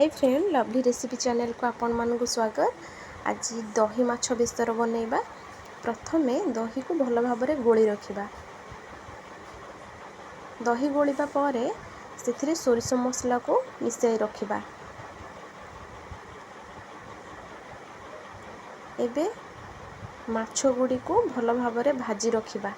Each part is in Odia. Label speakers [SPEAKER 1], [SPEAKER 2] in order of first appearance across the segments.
[SPEAKER 1] ହାଇ ଫ୍ରେଣ୍ଡ, ଲଭଲି ରେସିପି ଚ୍ୟାନେଲକୁ ଆପଣମାନଙ୍କୁ ସ୍ୱାଗତ। ଆଜି ଦହି ମାଛ ବେସର ବନେଇବା। ପ୍ରଥମେ ଦହିକୁ ଭଲ ଭାବରେ ଗୋଳି ରଖିବା। ଦହି ଗୋଳିବା ପରେ ସେଥିରେ ସୋରିଷ ମସଲାକୁ ମିଶାଇ ରଖିବା। ଏବେ ମାଛ ଗୁଡ଼ିକୁ ଭଲ ଭାବରେ ଭାଜି ରଖିବା।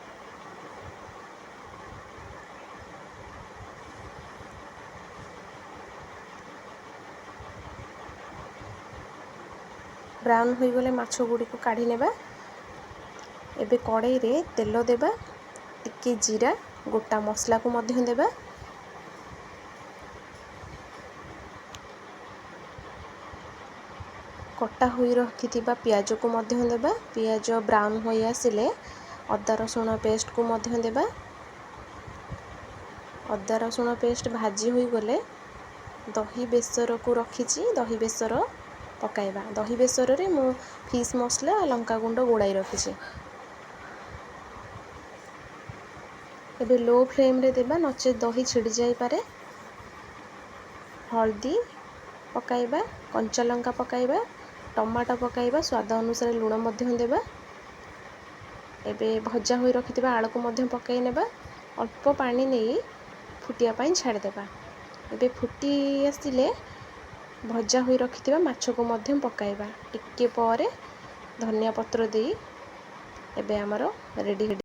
[SPEAKER 1] ବ୍ରାଉନ୍ ହୋଇଗଲେ ମାଛ ଗୁଡ଼ିକୁ କାଢ଼ି ନେବା। ଏବେ କଡ଼େଇରେ ତେଲ ଦେବା, ଟିକେ ଜିରା, ଗୋଟା ମସଲାକୁ ମଧ୍ୟ ଦେବା। କଟା ହୋଇ ରଖିଥିବା ପିଆଜକୁ ମଧ୍ୟ ଦେବା। ପିଆଜ ବ୍ରାଉନ୍ ହୋଇ ଆସିଲେ ଅଦା ରସୁଣ ପେଷ୍ଟକୁ ମଧ୍ୟ ଦେବା। ଅଦା ରସୁଣ ପେଷ୍ଟ ଭାଜି ହୋଇଗଲେ ଦହି ବେସରକୁ ରଖିଛି, ଦହି ବେସର ପକାଇବା। ଦହି ବେସରରେ ମୁଁ ଫିସ୍ ମସଲା, ଲଙ୍କାଗୁଣ୍ଡ ଗୋଳାଇ ରଖିଛି। ଏବେ ଲୋ ଫ୍ଲେମ୍ରେ ଦେବା, ନଚେତ୍ ଦହି ଛିଡ଼ି ଯାଇପାରେ। ହଳଦୀ ପକାଇବା, କଞ୍ଚା ଲଙ୍କା ପକାଇବା, ଟମାଟୋ ପକାଇବା, ସ୍ୱାଦ ଅନୁସାରେ ଲୁଣ ମଧ୍ୟ ଦେବା। ଏବେ ଭଜା ହୋଇ ରଖିଥିବା ଆଳୁକୁ ମଧ୍ୟ ପକାଇ ନେବା। ଅଳ୍ପ ପାଣି ନେଇ ଫୁଟିବା ପାଇଁ ଛାଡ଼ିଦେବା। ଏବେ ଫୁଟି ଆସିଲେ ଭଜା ହୋଇ ରଖିଥିବା ମାଛକୁ ମଧ୍ୟ ପକାଇବା। ଟିକେ ପରେ ଧନିଆ ପତ୍ର ଦେଇ ଏବେ ଆମର ରେଡ଼ି।